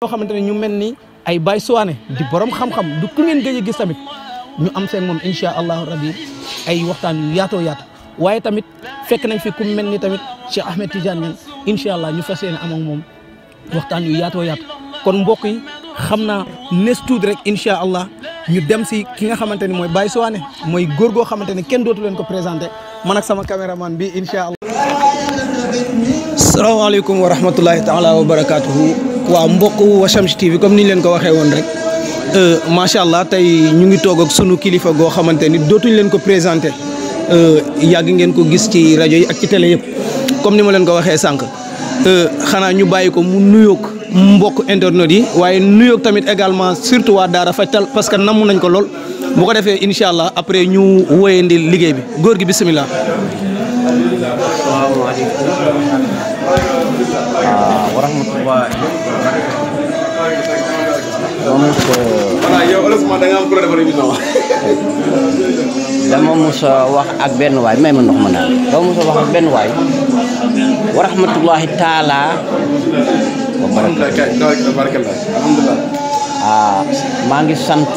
yoo xamante ne ñu mel ni ay Baye Souane di borom xam-xam du ku ngeen gëj a gis tamit ñu am seen moom incha allahu rabbi ay waxtaan yu yaatoo yaatu waaye tamit fekk nañ fi ku mel ni tamit Cheikh Ahmed Tidiane Niang incha allah ñu fas yéene am ak moom waxtaan yu yaatoo yaatu kon mbokk yi xam naa nees tuuti rek incha allah ñu dem si ki nga xamante ni mooy Baye Souane mooy góor goo xamante ne kenn dootu leen ko présenté man ak sama caméraman bi incha allah. salaamaaleykum wa rahmatullahi taala wa barakaatuhu. waaw mbokk Washam TV comme ni ñu leen ko waxee woon rek macha allah tey ñu ngi toog ak sunu kilifa goo xamante ni dootuñ leen ko présenté yàgg ngeen ko gis ci rajo yi ak ci télé yëpp comme ni ma leen ko waxee sànq xanaa ñu bàyyi ko mu nuyoog mbokk internet yi waaye nuyoog tamit également surtout waa Daara Fajtal parce que namm nañ ko lool bu ko defee incha allah après ñu wóyandi liggéey bi góor gi bisimilah. wa rahmatulah. dama mos a wax ak benn waay may ma ndox ma naan dama mos a wax ak benn waay wa rahmatulahi taala wa barakatuh. maa ngi sant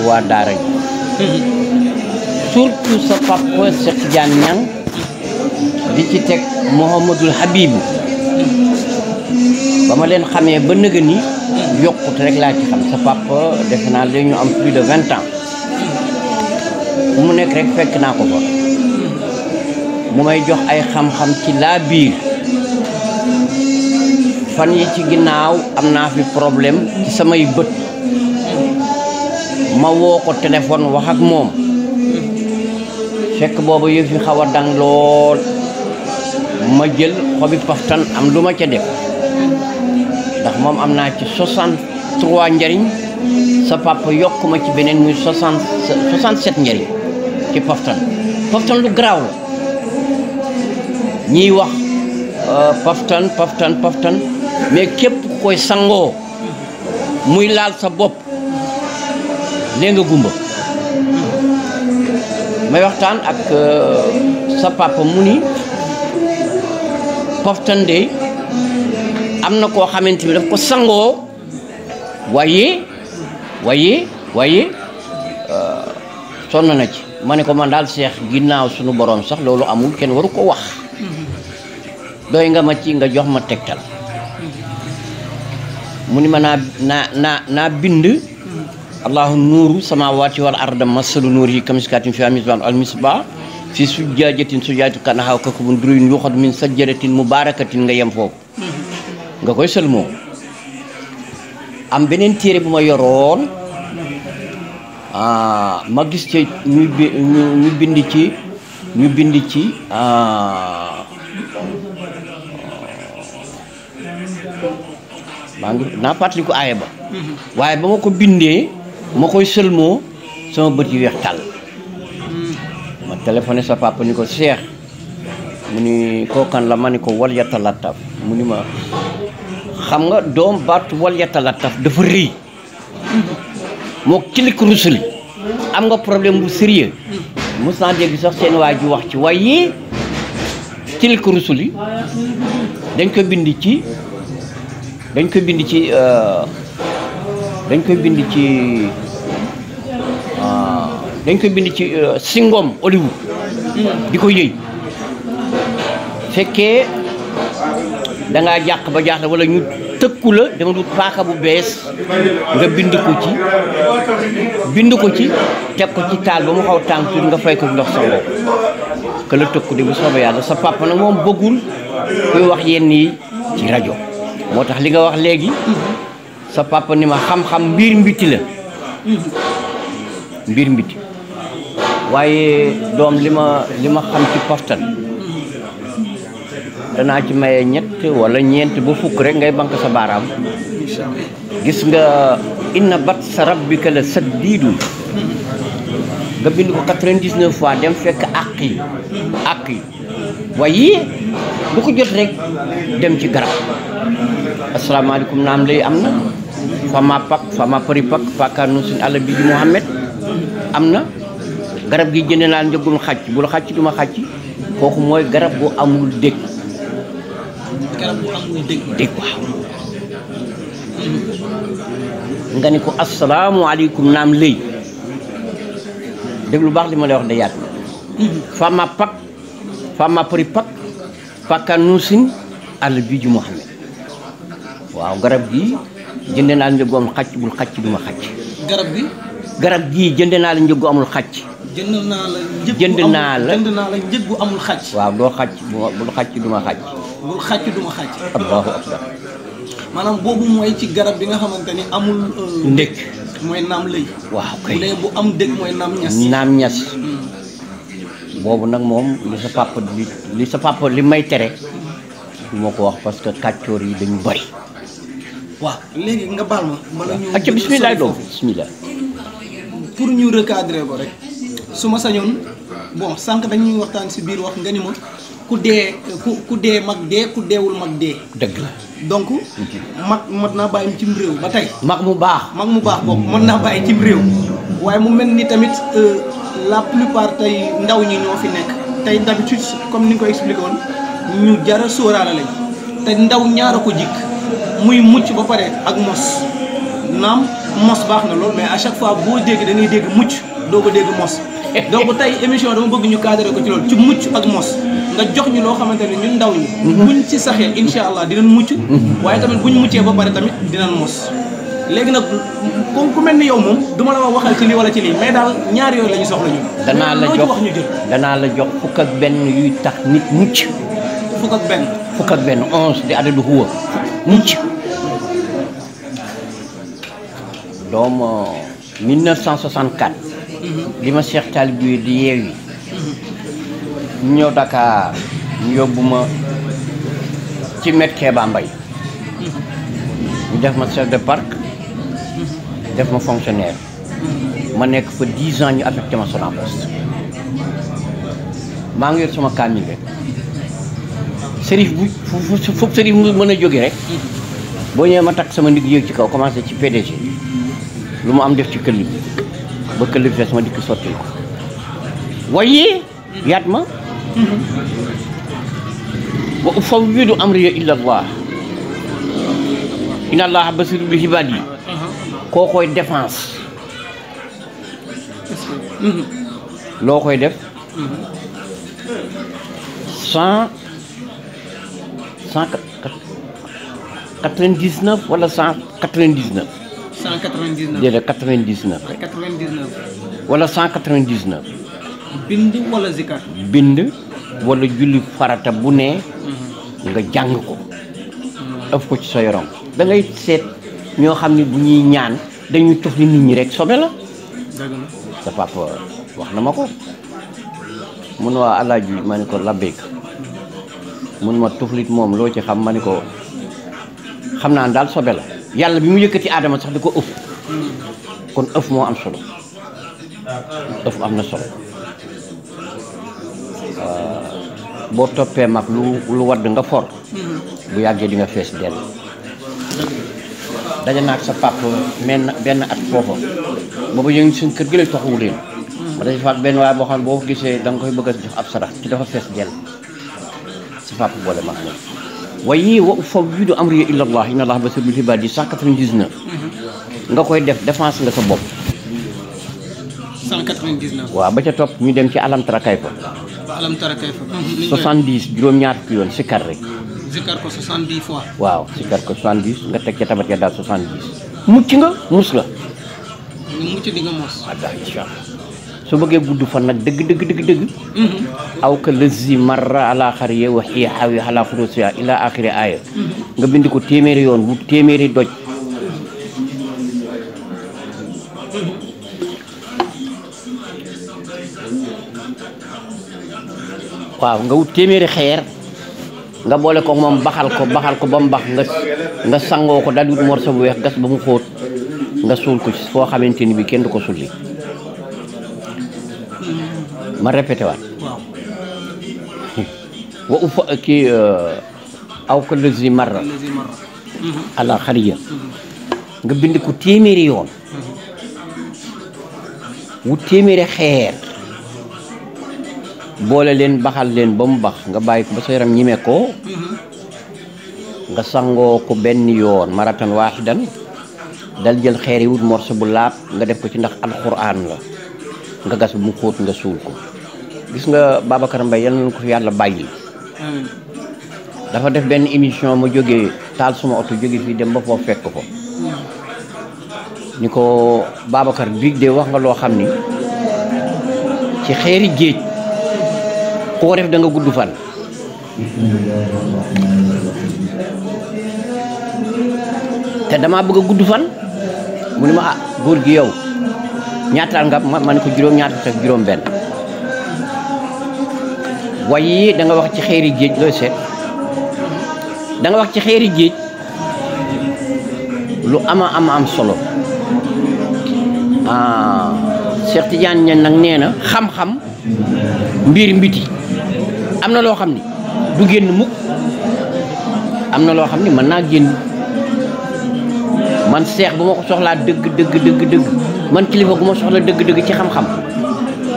waa Daara ji surtout sa papa Cheikh Tidiane Niang di ci teg Mouhamadul Habib ba ma leen xamee ba nëgë ni yokkute rek laa ci xam sa papa defe naa léegi ñu am plus de 20 ans fu mu nekk rek fekk naa ko fa mu may jox ay xam-xam ci laa biir fan yi ci ginnaaw am naa fi problème ci samay bët ma woo ko téléphone wax ak moom fekk booba yëf yi xaw a dang lool ma jël xobi paftan am lu ma ca def ndax moom am naa ci 63 njariñ sa papa yokk ma ci beneen muy 67 njariñ ci paftan lu garaaw la ñiy wax paftan mais képp ku koy sangoo muy laal sa bopp léegi nga gumba may waxtaan ak sa papa mu ni paftan de am na koo xamante ni daf ko sangoo waaye sonn na ci ma ne ko man daal Cheikh ginnaaw suñu borom sax loolu amul kenn waru ko wax doy nga ma ci nga jox ma tegtal mu ni ma naa bind allahu nuuru samawati wal arda masalu nuur yi kamiskatin fi misbaan al misbah fi sujjaajatin sujjaatu kanaha kakubun duruyun yuxad min sajjaratin mubarakatin nga yem foofu nga koy sëlmoo am beneen téere bu ma yoroon ma gis ci ñu bind ci maa ngi naa fàttaliku aaya ba waaye ba ma ko bindee ma koy sëlmoo sama bët yi weex tàll ma téléphoné sa papa ni ko Cheikh mu ni kookan la ma ni ko wal yatalattaf mu ni ma xam nga doom baatu wal yatalattaf dafa rëy moo tilk rusuli am nga problème bu sérieux mos naa dégg sax seen waa ji wax ci waaye tilk rusuli dañ ko bind ci singom Hollywood di ko yëy fekkee dangaa jàq ba jaaxle wala ñu tëkku la dama dut paaka bu bees nga bind ko ci teg ko ci taal ba mu xaw tàng tuuti nga fay ko ndox sangoo que la tëkku de bu soobee yàlla sa papa nag moom bëggul kuy wax yenn yi ci rajo moo tax li nga wax léegi sa papa ni ma xam-xam mbir mbiti waaye doom li ma xam ci paftan danaa ci maye ñett wala ñeent ba fukk rek ngay bank sa baaraam gis nga inna bat sa rabbika la saddiidun nga bind ko 99 fois dem fekk àq yi waaye bu ko jot rek dem ci garab asalaamaaleykum naam lay am na fama pari pak fakanu suñ àll bi di Muhammad am na garab gi jënd naa njëgum xàcc bul xàcc duma xàcc kooku mooy garab bu amul dégg garab bu amul dégg waaw nga ni ko asalaamualeykum naam lëy dégg lu baax li ma lay wax da yaat fama pak fama pari pak fakka nuusin àll bii ju Muhammad waaw garab gii jënd naa la njëgu amul xàcc bul xàcc duma xàcc garab gii jënd naa la njëgu amul xàcc jënd naa la njëg bu amul xàcc waaw doo xàcc bul xàcc duma xàcc bul xàcc duma xàcc allahu akbar maanaam boobu mooy ci garab bi nga xamante ni amul ndëkk mooy naam lëy waaw kay bu dee bu am dëkk mooy naam ñas naam ñas boobu nag moom li sa papa li may tere du ma ko wax parce que kàccoor yi dañu bari waaw léegi nga baal ma bala ñu acca bismillah doom bismillah pour ñu recadrer ko rek su ma sañoon bon sànq dañuy waxtaan si biir wax nga ni ma ku dee mag dee ku deewul mag dee dëgg la donc mag mën naa bàyyi cim réew ba tey mag mu baax boobu mën naa bàyyi cim réew waaye mu mel ni tamit la plupart tey ndaw ñi ñoo fi nekk tey d'habitude comme ni nga ko expliqué woon ñu jara sóoraale lañ te ndaw ñaara ko jikk muy mucc ba pare ak mos naam mos baax na lool mais à chaque fois boo dégg da ngay dégg mucc doo ko dégg mos donc tey émission dama bëgg ñu cadré ko ci loolu ci mucc ak mos nga jox ñu loo xamante ne ñun ndaw ñi buñ ci saxee incha allah dinañ mucc waaye tamit buñ muccee ba pare tamit dinañ mos léegi nag comme ku mel ni yow moom du ma la waxal ci lii wala ci lii mais daal ñaar yooyu la ñu soxla ñun danaa la jox wax ñu jël danaa la jox fukk ak benn yuy tax nit mucc fukk ak benn 11 di adadu huwa mucc doom 1964 li ma Cheikh Talib bi di yeewi ñëw Dakar ñu yóbbu ma ci met Kéba Mbaye ñu def ma chef de parc def ma fonctionnaire ma nekk fa 10 ans ñu affecté ma Sonacos maa ngi yor sama kaamil rek sërif bu foofu sërif mu mën a jóge rek boo ñëwee ma takk sama ndig yéeg ci kaw commencé ci PDG lu mu am def ci këll bi ba këll bi fees ma dikk sotti ko waaye yaat ma wa ufawwidu amriya illa Allah inna allaha basiru bi ibadi koo koy défense loo koy def 199 wala 199 déedéet 99 wala 199 bind wala zikar bind wala julli farata bu ne nga jàng ko ëf ko ci sa yaram da ngay seet ñoo xam ne bu ñuy ñaan dañuy tof ni nit ñi rek sobe la sa papa wax na ma ko mun waa alaaji ma ne ko labbeek mun ma tuflit moom loo ci xam ma ne ko xam naa daal sobe la yàlla bi mu yëkkati aadama sax di ko ëf kon ëf moo am solo ëf am na solo boo toppee mag lu wadd nga for bu yàggee di nga fees dell daje naag sa papa benn at foofa boobu yëngi suñ kër gi lay taxawu leen ma daje fa ak benn waaye boo xam ne boo ko gisee da nga koy bëgg a jox ab sarax ci dafa fees dell sa papa boole mag moom waaye wa ufawwidu amriya ila Allah inna allaha basirun bil ibadi 199 nga koy def défense nga sa bopp 199 waaw ba ca topp ñu dem ci alam tara kayfa alam tara kayfa 70 juróom-ñaar fukki yoon sikar rek zikar ko 70 fois waaw sikar ko 70 nga teg ca tabat ya daal 70 mucc nga mus nga mucc di nga mos ada incha allah su bëggee gudd fan nag dëgg aw ka lazi marra ala xariye wa xiya xawi ala xurusiya ila axiri aaya nga bind ko téeméeri yoon wut téeméeri doj waaw nga wut téeméeri xeer nga boole ko moom baxal ko ba mu bax nga sangoo ko daal di wut morso bu weex gas ba mu xóot nga suul ko ci foo xamante ni bi kenn du ko sulli ma répété waat wa ufa kii aw ka lazi marra ala xariya nga bind ko téeméeri yoon wut téeméeri xeer boole leen baxal leen ba mu bax nga bàyyi ko ba sa yaram ñime ko nga sangoo ko benn yoon maratan waaxidan dal jël xeer yi wut morso bu laab nga def ko ci ndax alquran la nga gas bu mu xóot nga suul ko gis nga Babacar Mbaye yal na ko fi yàlla bàyyi dafa def benn émission ma jógee taal suma oto jóge fii dem ba foofu fekk ko ni ko Babacar biig de wax nga loo xam ni ci xeeri géej koo def da nga gudd fan te dama bëgg a gudd fan mu ne ma ah góor gi yow ñaataal nga ma ne ko juróom ñaata ak juróom benn waaye da nga wax ci xeeri géej looy seet da nga wax ci xeeri géej lu ama am solo Cheikh Tidiane ñen nag nee na xam-xam mbir mbiti am na loo xam ni du génn mukk am na loo xam ni mën naa génn man seex bu ma ko soxlaa dëgg man kilifa gu ma soxla dëgg ci xam-xam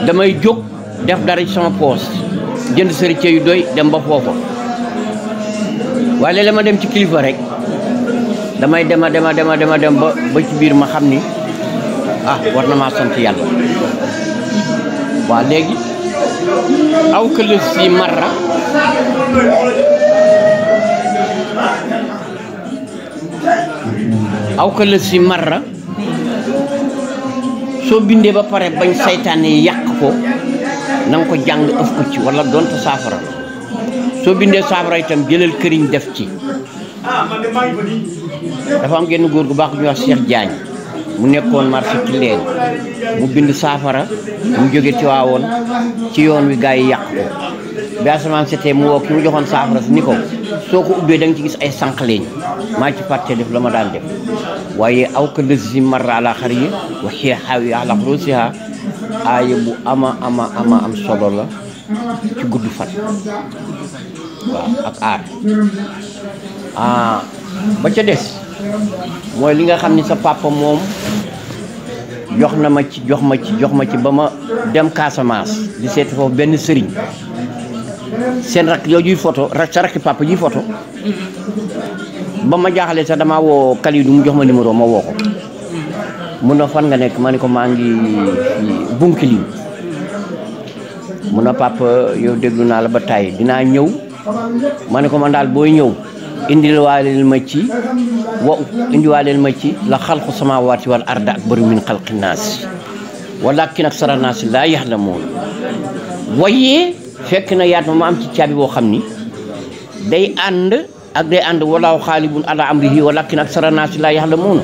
damay jóg def dara ci sama poos jënd sëricë yu doy dem ba foofa waaye léeg-léeg ma dem ci kilifa rek damay dem ba ci biir ma xam ni war na maa sant yàlla waa léegi aw këlës si marra soo bindee ba pare bañ saytaane yàq ko na nga ko jàng ëf ko ci wala doonte saafara soo bindee saafara itam jëlal këriñ def ci dafa am genn góor gu baax ñu wax Cheikh Diagne mu nekkoon marché ci leen mu bind saafara mu jóge Tiwaawoon ci yoon wi gaa yi yàq ko bi asamaan setee mu woo ki mu joxoon saafara si ni ko soo ko ubbee da nga ci gis ay sànqaleñ maa ci fàtte def la ma daan def waaye aw ka lësi marra ala xar yi waxee xaw yi ala xurosiha aaya bu ama am solo la ci gudd fan waaw ak aar ba ca des mooy li nga xam ni sa papa moom jox ma ci ba ma dem Casamance di seeti foofu benn sëriñ seen rak yow juy photo sa rakki papa juy photo ba ma jaaxalee sax damaa woo Kalidou mu jox ma numéro ma woo ko mun na fan nga nekk ma ne ko maa ngi Bunkiling mun na papa yow déglu naa la ba tàyyi dinaa ñëw ma ne ko man daal booy ñëw indiwaaleel ma ci la xalqu samaawaati wal arda akbaru min xalqi naas walaakin aksara naas laa yaxlamuun waaye fekk na yaat ma am ci caabi boo xam ni day ànd walaahu xaalibun ala amrihi walaakin aksara naas laa yaxlamuun